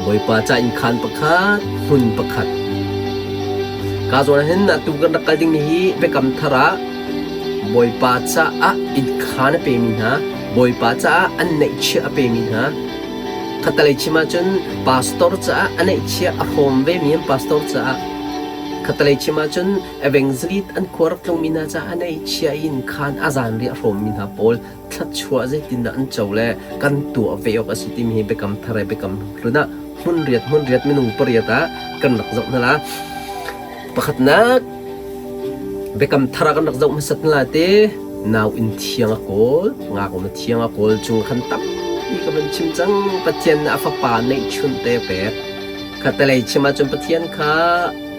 Bawipa ca innkhaan pakhat, hmun pakhat. Ka zawn ah hin atu kan rak kal dingmi hi Biakam Thar ah Bawipa caah innkhaan a pemi hna, Bawipa caah an neihchiah a pemi hna, khattelei chim ahcun pastor caah a neihchiah a hrawm vemi an pastor caah khattelei chim ahcun evangelist an khua rak tlungmi hna caah a neihchiah i innkhaan a zanriah a hrawmmi hna pawl thluachuah zeitindah an co le kan tuah ve awk a si timi hi biakam thar he biakam hlun ah hmun riat hmun riat minung pariat ah kan rak zoh hna la. Pakhatnak biakam thar ah kan rak zoh hmasat hna la te nau inn thiang a kawl ngaknu thiang a kawl chung khan tampi ka van chim cang. Pathian nih a fapa neihchunh te pek khatalei chim ahcun Pathian kha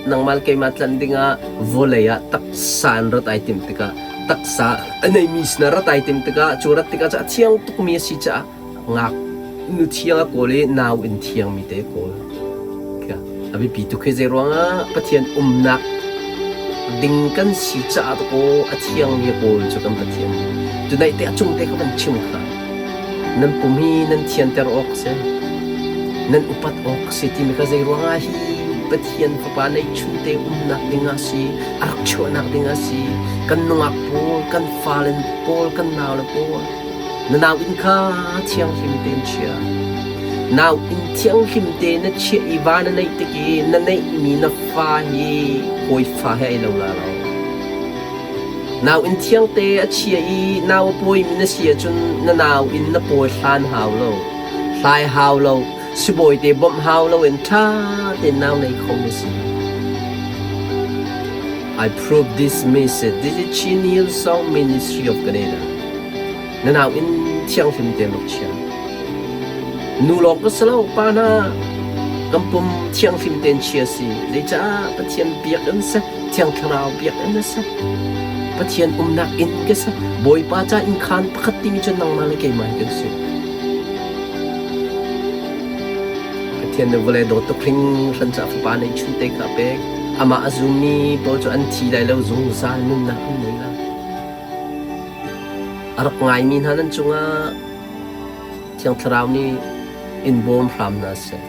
nangmah le keimah tlanh dingah vawlei ah taksa in rat ai timh tikah taksa a neimi sinah rat ai tim tikah cu rat tikah cu a thiang tukmi a si caah ngak nu thiang a kawl i nau in thiangmi te a kawl. A biapi tuk hi zei ruangah Pathian umnak ding kan si caah kaw a thiangmi a kawl cu kan Pathian. Tunaih te a cung te kha van chim kha. Nan pum hi nan thianter awk a si. Nan upat awk a si timi kha zei ruangah hi Pathian Fapa neihchun te umnak ding ah si, a rak chuahnak ding ah si, kan nungak pawl, kan fale pawl, kan naule pawl, na nau inn kha thianghlim tein chia. Nau inn thianghlim te na chiah i va na neih tik i na neihmi na fa hi hawi fa he ai lo la lo. Nau inn thiangte a chia i nau a pawimi na si ahcun na nau inn na pawi hlan hau lo, hlai hau lo, sibawi te bawmh hau loin ṭha tein nau nei kho na si. I prove this message. This is Chin Hillsong Ministry of Canada. Na nau inn thianghlim tein rak chia. Nu lawng ka si lo, pa hna kan pum thianghlim tein chia si. Zeicah Pathian biakinn si, Thiang Thlarau biakinn a si. Pathian umnak inn ka si. Bawipa ca inn khaan pakhat timi cu nangmah le keimah hi kan si. Pathian nih vawlei dawt tuk hringhran caah fapa neihchun te kha a pek. Amah a zummi pawl cu an thi lai lo, zungzal nunnak an nei lai. A rak ngaimi hna nan cungah Thiang Thlarau nih in bawm hram hna seh.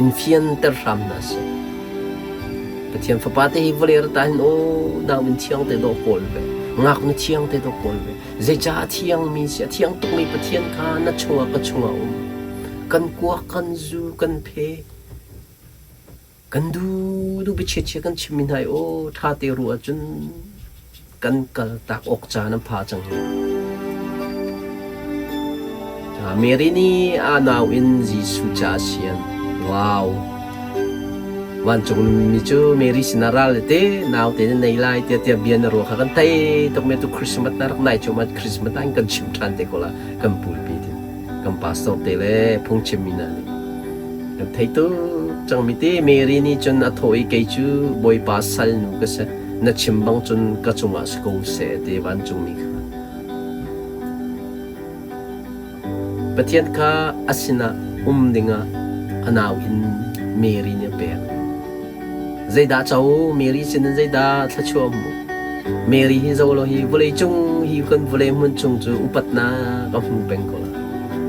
In fianter hram hna seh. Pathian Fapa te hi vawlei rat ah hin aw nau in thiang te dawh kawl ve. Ngaknu thiang te dawh kawl ve. Zeicah a thiangmi si a thiang tukmi Pathian kha na chungah ka chungah um. Kan kuak, kan zu, kan phe. Kan du du biachiachia kan chimmi hna i aw ṭha te ruah ahcun kan kal tak awk caan an pha cang hi. Mary nih a nau in Jesuh ca a sian. Wow! Vancung mi cu Mary sinah ral te nau te na nei lai tiah tiah bia na ruah kha kan thei tuk me tu Christmas na rak nai cu ma Christmas ah kan chim ṭhan te ko la kan pulpi tin kan pastor te le phungchim mi hna nih Kan thei tuk cangmi te Mary nih cun a thawh i kei cu Bawipa salnu ka si, na chim bang cun ka cungah si ko seh ti vancungmi kha. Pathian kha a sinah um dingah a nau in Mary nih a pek. Zeidah co Mary sinin zeidah thluachuah a hmuh? Mary hi zo law hi vawleicung hi kan vawlei hmun chung cu upatnak a hmu peng ko la.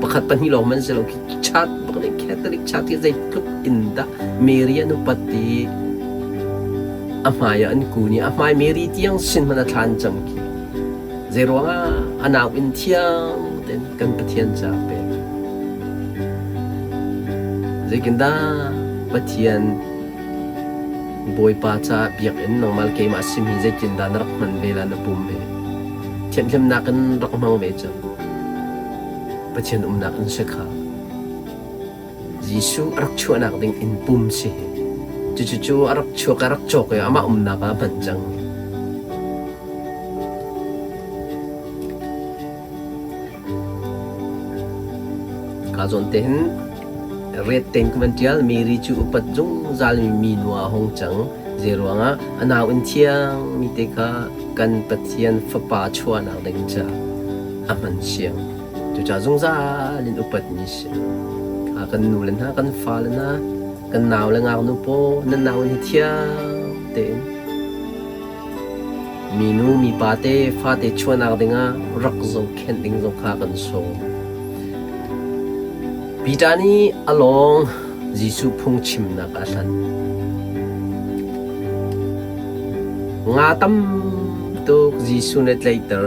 Pakhat pahnih lawng man si lo khi chat bak nih Catholic chat hi zeitluk in dah Mary an upat ti a hmai ah an kun i a hmai Mary tiang sin hmanh a thlan cang khi. Zeiruang ah a nau in thiang tein kan Pathian ca pek. Zeitindah Pathian Bawipa caah biakinn nangmah le keimah sim hi zeitindah na rak hman ve la na pum hi? Thianhhlimnak in rak hmang ve cang. Pathian umnak in si kha. Jesuh a rak chuahnak ding inn pum si hi. Cucu a rak chuak a rak cawk i amah umnak ah a hman cang. Ka zawn te hin ret tein ka van ṭial. Mary cu upat zungzal mi minu ah a hung cang. Zeiruangah a nau in thiang mi te kha kan Pathian Fapa chuahnak ding caah a hman siang. Cucaah zungzal in upatmi si. Kan nu le hna, kan fale hna, kan nau le ngaknu pawl, nan nau in hi thiang tein minu mipa te fate chuahnak dingah rak zohkhenh ding zong kha kan sawm. Peter nih a lawng. Jesuh phungchimnak ah a hlanh. Nga tam tuk Jesuh nih a tlaihter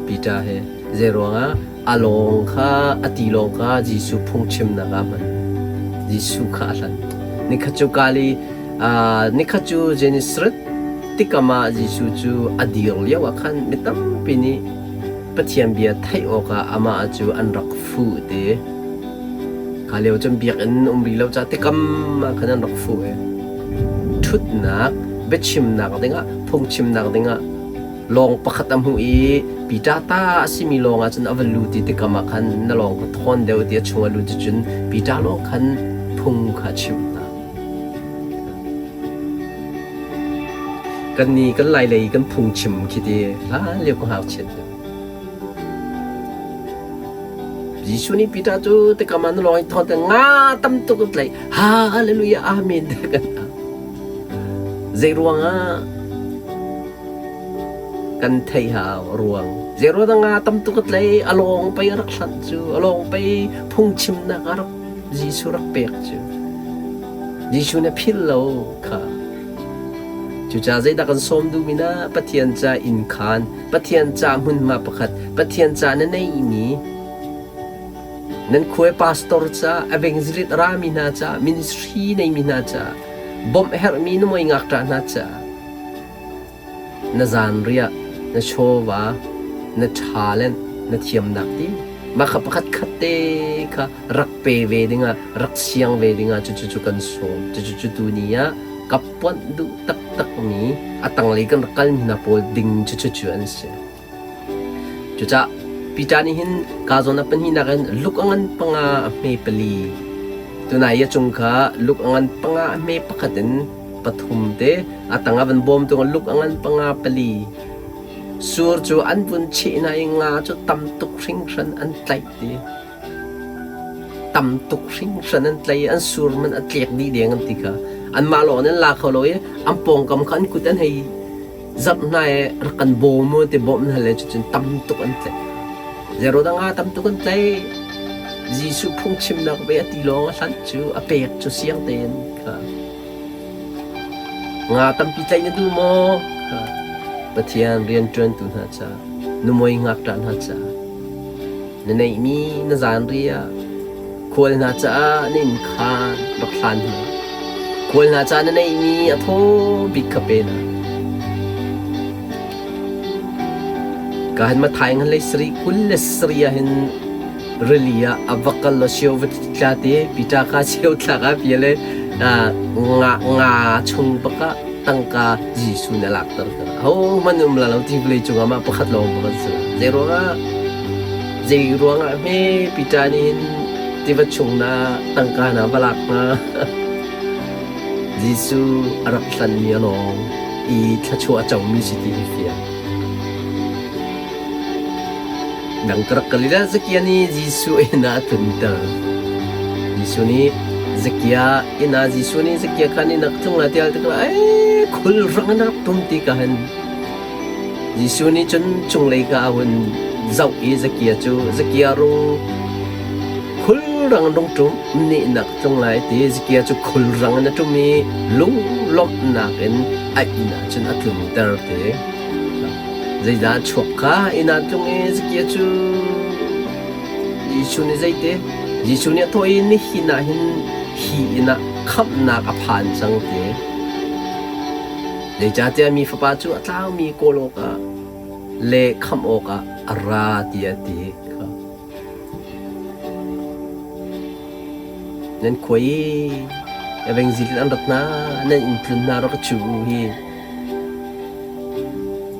Peter he. Zeiruangah a lawng kha a ti lawng kha Jesuh phungchimnak ah a hman. Jesuh kha a hlanh. Nikhat cu Kali nikhat cu Gennesaret tikam ah Jesuh cu a dir lio ah khan mi tampi nih Pathian bia theih awkah amah cu an rak fuh ti. Kha lio cun biakinn um rih lo caah tikam ah khan an rak fuh i ṭhutnak biachimnak dingah phungchimnak dingah lawng pakhat a hmuh i Peter ta a simi lawng ah cun a va lut i tikam ah khan na lawng kha thawn deuh ti a chung a lut cun Peter lawng khan phung kha a chimh hna. Kan ni kan lai lei kan phungchim khi ti hlan lio ka ngakchiat lio. Jesuh nih Peter cu tikam ah na lawng i thawn te nga tam tuk an tlaih. Hallelujah amen te kan Zei ruangah kan theih hau ruang. Zei ruang nga tam tuk a tlai a lawng pei a rak hlanh cu a lawng pei phungchimnak a rak Jesuh rak pek cu. Jesuh nih a philh lo kha. Cucaah zeidah kan sawm duhmi na Pathian ca inn khaan, Pathian ca hmunhma pakhat, Pathian ca na neihmi, nan khuai pastor ca, evangelist rami hna ca, ministry neimi hna ca, bawmh herhmi na moi ngakṭah hna ca, Na zanriah, na chawva, na talent, na thiamnak ti mah kha pakhat khat te kha rak pe ve dingah rak siang ve dingah cucu cu kan sawm. Cucu cu tuni ah ka ponh duh taktak mi a tanglei kan rak kalmi hna pawl ding cucu cu an si. Cucaah Peter nih hin ka zawn a pahnihnak in luk a ngan panga a hme pali tunai a cung kha luk a ngan panga a hme pakhat in pathum te a tang a van bawm tung luk a ngan panga pali sur cu an vun cheh hna i nga cu tam tuk hringhran an tlaih ti tam tuk hringhran an tlai an sur man a tlek dih deng an ti kha anmah lawng in an la kho lo i an pawngkam kha an kut an hei zarh hna i rak kan bawm u ti bawmh hna le cucun tam tuk an tlaih. Zero dang ah tam tuk an tlaih. Jesuh phungchimnak ve a ti lawng a hlanh cu a pek cu siang tein kha. Nga tampi tlaih na duh maw? Kha. Pathian rianṭuantu hna ca, nuhmei ngakṭah hna ca, na neihmi na zanriah Khual hna caah na inn kha rak hlan hna. Khual hna caah na neihmi a thaw bik kha pe hna. Ka han Matthai ngan lei sarih 27 ah hin rili ah a va kal lo sio va tla te Peter kha sio thlak ah pia le nga nga chung baka tangka Jesuh na lakter ka ho man um la lo ti vawlei cungah mah pakhat lawng pakhat si la zei ruangah Zei ruangah hme Peter nih hin tiva chung na tangka na va lak hnga? Jesuh a rak hlanmi a lawng i thluachuah a comi si ti hi fiang. Dang ka rak kal i Zakia nih Jesuh inn ah a tlunter. Jesuh nih Zakia inn ah Jesuh nih Zakia kha inn ah ka tlung lai tiah tikah ei khulrang in a rak tum ti ka hin Jesuh nih cun cunglei kha a hun zoh i Zakia cu Zakia rung khulrang in rung ṭum nehnak tlung lai a ti. Zakia cu khulrang in a ṭum i lunglawmhnak in a inn ah cun a tlunter ti. Zeidah a chuak kha inn ah tlung i Zakia cu Jesuh nih zeiti? Jesuh nih a thawh i nihin ah hin hi inn ah khamhnak a phan cang ti. Zeicahtiah mi Fapa cu a tlaumi kawl awkah le khamh awkah a ra tiah a ti. Nan khua i evangelist an rat hna, nan inn tlun hna rak cu hi.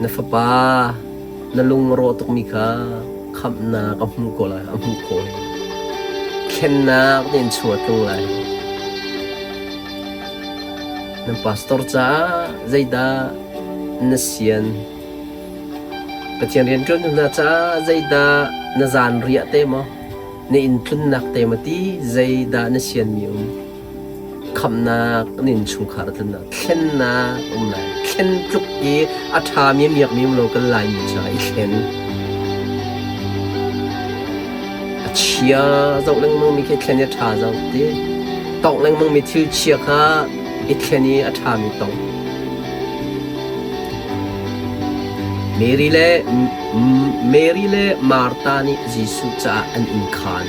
Na fapa na lung a rawh tukmi kha khamhnak a hmu ko lai, a hmuh ko lai. Thlennak na in chung a tlung lai. Nan pastor caah zeidah na sian? Pathian rianṭuantu hna caah zeidah na zanriah te maw, na inn tlunnak te maw ti zeidah na sianmi um? Khamhnak na innchungkhar a tlunnak, thlennak um lai. Thlen tluk i a ṭhami a miakmi um lo kan Laimi caah i thlen. A chia zoh lengmangmi khi thlen i a ṭha zoh ti. Tongh lengmangmi thil chia kha i thlen i a ṭhami tong. Mary le Mary le Martha nih Jesuh caah an inn khaan.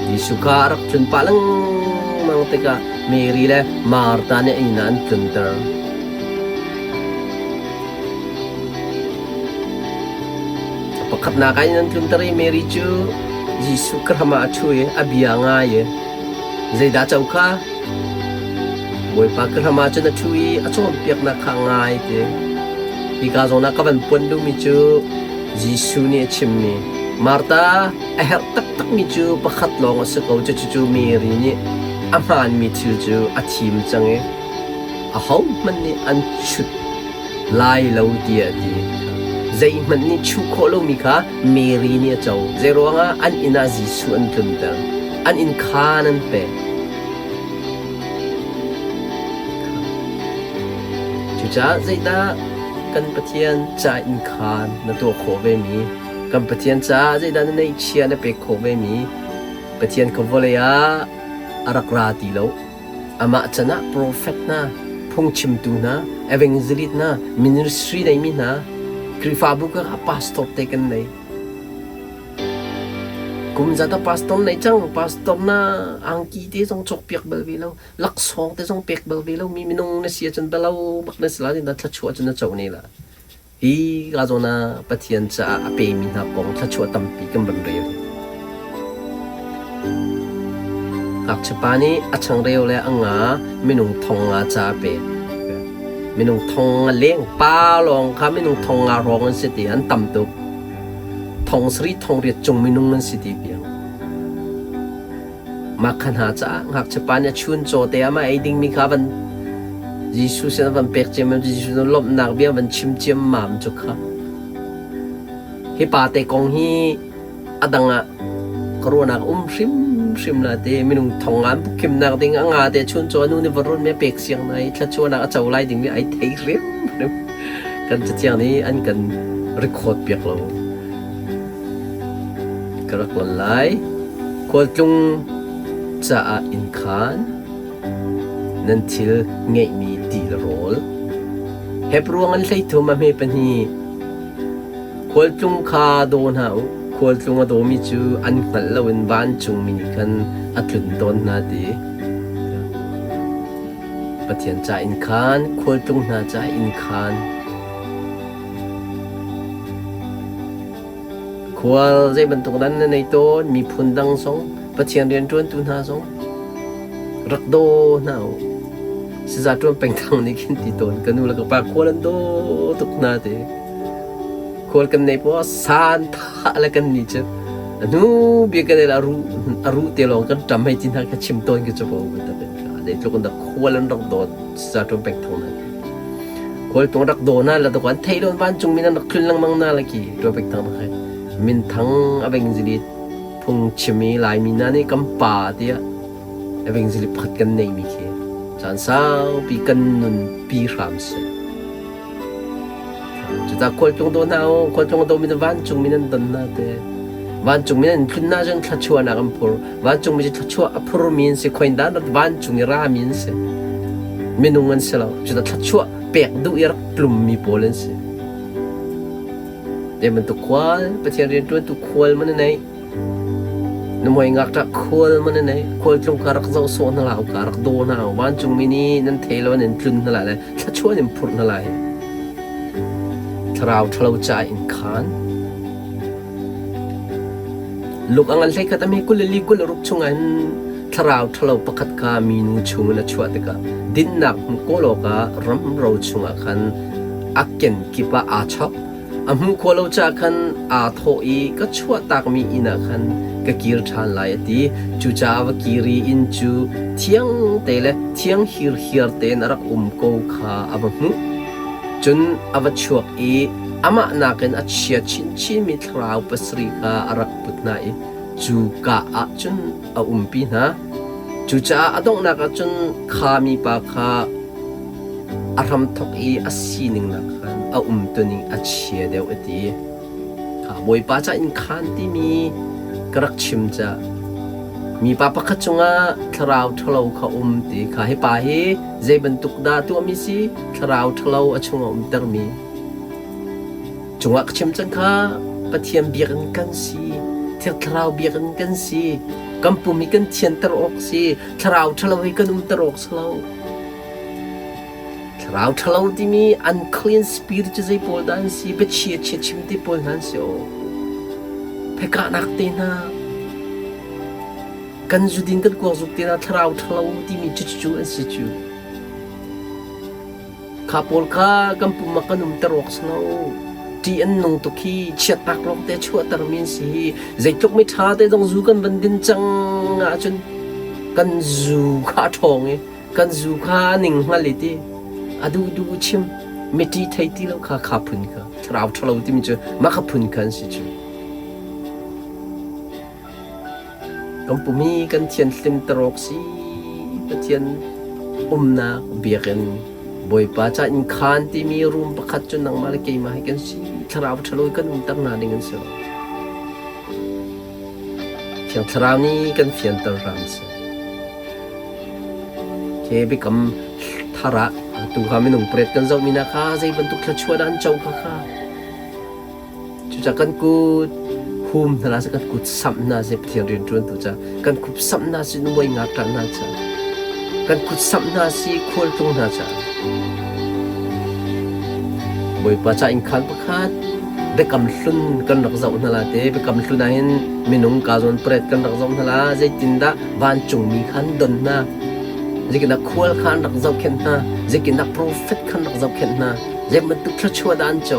Jesuh kha a rak tlun pah lengmang tikah Mary le Martha nih an inn ah an tlunter. Pakhatnak ah in an tlunter i Mary cu Jesuh ka hram ah a ṭhu i a bia ngai i zeidah co kha Bawipa ka hram ah cun a ṭhu i a cawnpiaknak kha a ngai ti. Hika zawn ah ka van puan duhmi cu Jesuh nih a chimmi Martha a herh taktakmi cu pakhat lawng a si ko cucu Mary nih a hmaanmi thil cu a thim cang i ahohmanh nih an chut lai lo tiah a ti. Zeihmanh nih chuh khawh lomi kha Mary nih a co. Zeiruangah an inn ah Jesuh an tlunter. An inn khaan an pek. Cucaah zeidah kan Pathian ca inn khaan na tuah khawh vemi, kan Pathian caah zeidah na neihchia na pek khawh vemi, Pathian kha vawlei ah a rak ra ti lo. Amah can ah profet hna, phungchimtu hna, evangelist hna, ministry neimi hna, Khrihfabu ka pastor te kan nei. Kum zat ah pastor nei cang, pastor na angki te zong cawkpiak bal ve lo, laksawng te zong pek bal ve lo mi minung na si ahcun balo bak na si la na thluachuah cun na co ne la. Hi ka zawn ah Pathian caah a pemi hna kong thluachuah tampi kan van rel. Ngakchiapa nih a changreu le a nga minung thong nga ca a pek. Minung thong nga leng pa lawng kha minung thong nga hrawng an si ti an tam tuk. Thong sarih thong riat cung minung an si ti piang. Mah kha hna caah ngakchiapa nih a chun caw te ah mah ei dingmi kha van Jesuh sin a van pek ciammam Jesuh nih lawmhnak bia van chim ciammam cu kha. Hi pa te kong hi a dang ah ka ruahnak um hrimhrim la te minung thong an bukhimnak ding a nga te chun caw nu nih va run me pek siang na i thlachuahnak a co lai dingmi ai thei hrimhrim. Kan cathiang nih an kan record piak lo. Ka rak lon lai. Khualtlung caah inn khaan, nan thil ngeihmi ti le rawl. Hebruang an 13 a hme pahnih. Khualtlung kha daw hna u. Khualtlung a dawmi cu an hngalh loin vancungmi nih khan a tlun tawn hna ti. Pathian ca inn khaan, khualtlung hna ca inn khaan. Khual zei bantuk dan na nei tawn, miphun dang zong, Pathian rianṭuantu hna zong rak daw hna u. Saza ṭuan peng thang nih khin ti tawn ka nu le ka pa khual an daw tuk hna ti. Khual kan nei poah san tha le kan ni cu a hnu bik kan a ru a ru te lawng kan ṭam hei ti hna ka chim tawn ka cu bo ta zeitluk in dah khual an rak dawt saza ṭuan peng thang hna. Khualtung rak daw na la tuk an theih lo vancung min an rak tlun lengmang na la ki topic thang rak min thang evangelist phung chimi laimi na nih kan pa tiah evangelist pakhat kan neih mi khi caan saupi kan nun pi hram si cuta khualtlung daw hna u khualtlung daw mi vancung min an don na te vancung min an tlun na cun thluachuahnak an phur Vancungmi cu thluachuah a phurmi an si, khoin dah vancung i rami an si. Minung an si lo. Cuta thluachuah pek duh i rak tlummi pawl an si. Zei bantuk khual, Pathian rianṭuantu khual man a nei. Na muai ngakṭah khual man a nei. Khualtlung ka rak zoh sawh hna la, ka rak daw hna. Vancungmi nih nan thei lo nan tlun hna lai le thluachuah in phurh hna lai. Thlarau ṭhalo ca in khaan. Luk a ngan 11 a hme 24 26 chungah hin thlarau ṭhalo pakhat kha minu chungin a chuah tikah dinnak hmuh kawl awkah ramro chungah khan a kenkip ah aa chok. A hmuh khawh lo caah khan aa thawh i ka chuahtakmi inn ah khan ka kir ṭhan lai a ti. Cucaah va kir i inn cu thiang te le thiang hirhiar tein a rak um ko kha a va hmuh. Cun a va chuak i amah nakin a chia chinchinmi thlarau pasarih kha a rak put hna i cuka ah cun a umpi hna. Cucaah a donghnak ah cun kha mipa kha a hramthawk i a sining nakkhan a umtuning a chia deuh a ti. Kha Bawipa ca in khaan timi ka rak chim ca. Mipa pakhat cungah thlarau ṭhalo kha um ti kha hi pa hi zei bantuk dah tuahmi si? Thlarau ṭhalo a chungah umtermi. Cungah ka chim cang kha Pathian biakinn kan si, Thiang Thlarau biakinn kan si. Kan pum hi kan thianter awk si, thlarau ṭhalo hi kan umter awk si lo. Thlarau ṭhalo timi unclean spirit cu zei pawl dah an si? Biachia chia chim ti pawl hna an si aw. Phekahnak te hna, kan zudin kan kuakzuk te hna thlarau ṭhalo timi cucu an si cu. Kha pawl kha kan pum ah kan umter awk si lo. Ṭih an nung tuk hi chiatnak lawngte a chuahtermi an si hi. Zeitluk mi ṭha te zong zu kan van din cang ahcun kan zu kha a ṭhawng i kan zu kha a ning hngal i ti a duh duh chim mi ṭih thei ti lo kha kha phun kha thlarau ṭhalo timi cu mah kha phun kha an si cu. Kan pum hi kan thianhlimter awk si. Pathian umnak biakinn Bawipa ca innkhaan timi room pakhat cu nangmah le keimah hi kan si. Thlarau ṭhalo i kan umter hna ding an si lo. Thiang Thlarau nih kan fianter hram seh. Khi biakam thar ah atu kha minung pret kan zohmi hna kha zei bantuk thluachuah dah an co kha kha. Cucaah kan kut hum hna la kan kut samh hna seh Pathian rianṭuantu ca kan kut samh hna sih nuai ngakṭah hna ca kan kut samh hna sih khualtlung hna ca Bawipa ca innkhaan pakhat biakam hlun kan rak zoh hna la te biakam hlun ah hin minung ka zawn pret kan rak zoh hna la zeitindah vancungmi kha an don hna zeitindah khual kha an rak zohkhenh hna zeitindah profet kha an rak zohkhenh hna zei bantuk thluachuah dah an co.